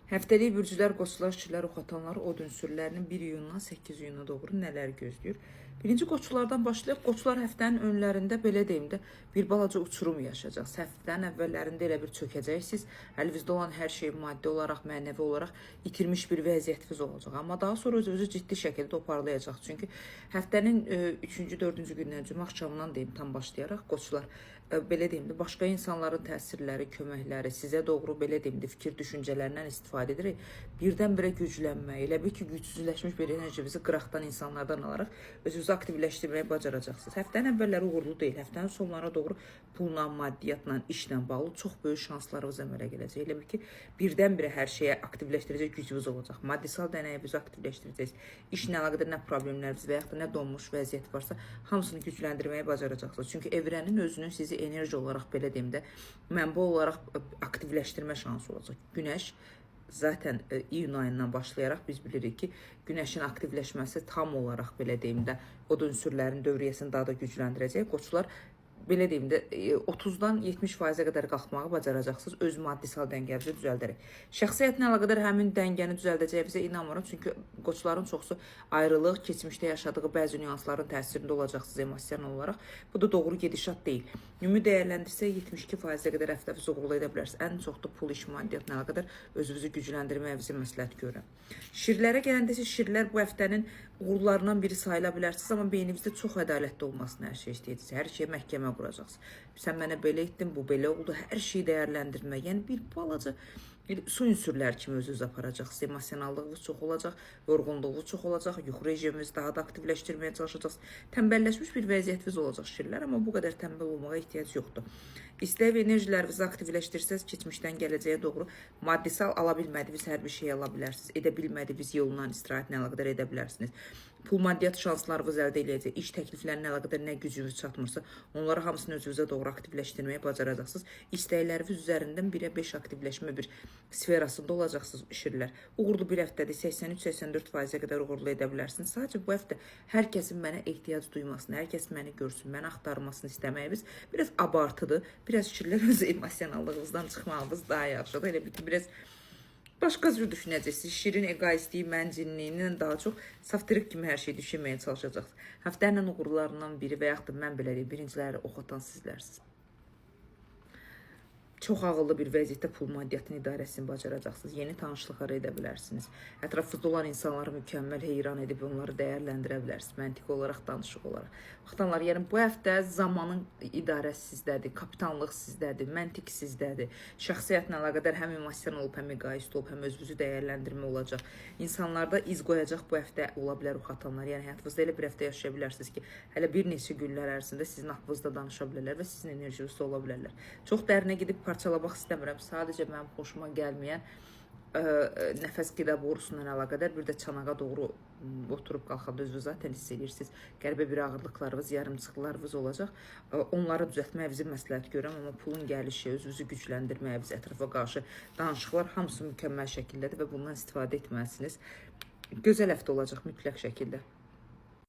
Həftəlik bürcülər, qoçlar, şirlər, oxatanlar od ünsürlərinin 1 iyundan 8 iyuna doğru nələr gözləyir? Birinci qoçlardan başlayaq. Qoçlar həftənin önlərində belə deyim də bir balaca uçurum yaşayacaq. Həftənin əvvəllərində elə bir çökəcəksiniz. Əlinizdə olan hər şeyi maddi olaraq, mənəvi olaraq itirmiş bir vəziyyətiniz olacaq. Amma daha sonra özünüzü ciddi şəkildə toparlayacaq. Çünki həftənin 3-cü, 4-cü gündən cümə axşamından deyim tam başlayaraq qoçlar belə deyim də başqa insanların təsirləri, köməkləri sizə doğru belə deyim də fikir düşüncələrindən istifadə edərək birdən-birə güclənmək, elə bil ki, gücsüzləşmiş bir enerjinizi qıraqdan insanlardan alaraq özünüzü aktivləşdirməyi bacaracaqsınız. Həftənin əvvəlləri uğurlu deyil, həftənin sonlarına doğru pulla, maddiyyatla, işlə bağlı çox böyük şanslarınız əmələ gələcək. Elə bil ki, birdən-birə hər şeyə aktivləşdirəcək gücünüz olacaq. Maddisal dənəyinizi aktivləşdirəcəksiniz. İşlə əlaqədar nə problemləriniz və yaxud da nə donmuş vəziyyət varsa, hamısını gücləndirməyi bacaracaqsınız. Çünki evrenin özünün sizi enerji olaraq belə deyim də, mənbə olaraq aktivləşdirmə şansı olacaq. Günəş zaten iyun ayından başlayaraq biz bilirik ki, günəşin aktivləşməsi tam olaraq belə deyim də od ünsürlərin dövriyyəsini daha da gücləndirəcək. Qoçlar belə deyim də 30-dan 70%-ə qədər qalxmağı bacaracaqsınız öz maddisal dəngənizi düzəldərək. Şəxsi həyatla əlaqədar həmin dəngəni düzəldəcəyinizə inanmıram, çünki qoçların çoxsu ayrılıq, keçmişdə yaşadığı bəzi nüansların təsirində olacaqsınız emosional olaraq. Bu da doğru gedişat deyil. Ümumi dəyərləndirsək 72%-ə qədər həftəvi uğurlu edə bilərsiniz. Ən çox da pul, iş, maddiyyatla əlaqədar özünüzü gücləndirməyinizi məsləhət görürəm. Şirlərə gələndə isə şirlər bu həftənin uğurlarından biri sayıla bilərsiniz, amma beyninizdə çox ədalətli olmasını hər şey istəyirsiniz. Hər şeyə məhkəmə quracaqsınız. Sən mənə belə etdin, bu belə oldu. Hər şeyi dəyərləndirmək. Yəni bir balaca su ünsürlər kimi özünüzü aparacaqsınız. Emosionallığınız çox olacaq, yorğunluğunuz çox olacaq, yuxu rejiminizi daha da aktivləşdirməyə çalışacaqsınız. Tənbəlləşmiş bir vəziyyətiniz olacaq şirlər, amma bu qədər tənbəl olmağa ehtiyac yoxdur. İstək və enerjilərinizi aktivləşdirsəz, keçmişdən gələcəyə doğru maddisal ala bilmədiyiniz hər bir şey ala bilərsiniz. Edə bilmədiyiniz yolla istirahətlə əlaqədar edə bilərsiniz. Pul maddiyyat şanslarınız əldə eləyəcək. İş təkliflərinə əlaqədar nə gücünüz çatmırsa, onları hamısını özünüzə doğru aktivləşdirməyə bacaracaqsınız. İstəkləriniz üzərindən 1-ə 5 aktivləşmə bir sferasında olacaqsınız şirlər. Uğurlu bir həftədir. 83-84%-ə qədər uğurlu edə bilərsiniz. Sadəcə bu həftə hər kəsin mənə ehtiyac duymasını, hər kəs məni görsün, məni axtarmasını istəməyimiz biraz abartıdır. Biraz şirlər öz emosionallığınızdan çıxmağımız daha yaxşıdır. Elə bir ki, biraz başqa cür düşünəcəksiniz. Şirin egoistliyi, məncinliyindən daha çox saftirik kimi hər şeyi düşünməyə çalışacaqsınız. Həftənin uğurlarından biri və yaxud da mən belə deyim, birinciləri oxutan sizlərsiniz. Çox ağıllı bir vəziyyətdə pul maddiyyatının idarəsini bacaracaqsınız. Yeni tanışlıqlar edə bilərsiniz. Ətrafınızda olan insanları mükəmməl heyran edib onları dəyərləndirə bilərsiniz. Məntiqi olaraq, danışıq olaraq. Baxdanlar, yəni bu həftə zamanın idarəsi sizdədir, kapitanlıq sizdədir, məntiq sizdədir. Şəxsi həyatla əlaqədar həm emosional olub, həm egoist olub, həm özünüzü dəyərləndirmə olacaq. İnsanlarda iz qoyacaq bu həftə ola bilər oxatanlar. Yəni həyatınızda elə bir həftə yaşaya bilərsiniz ki, hələ bir neçə günlər ərzində sizin haqqınızda danışa bilərlər və sizin enerjinizdə ola bilərlər. Çox dərinə gedib parçalamaq istəmirəm. Sadəcə mənim xoşuma gəlməyən nəfəs qida borusundan əlaqədar bir də çanağa doğru oturub qalxanda özünüz zaten hiss edirsiniz. Qəribə bir ağırlıqlarınız, yarımçıqlarınız olacaq. Onları düzəltməyinizi məsləhət görürəm, amma pulun gəlişi, özünüzü gücləndirməyiniz, ətrafa qarşı danışıqlar hamısı mükəmməl şəkildədir və bundan istifadə etməlisiniz. Gözəl həftə olacaq mütləq şəkildə.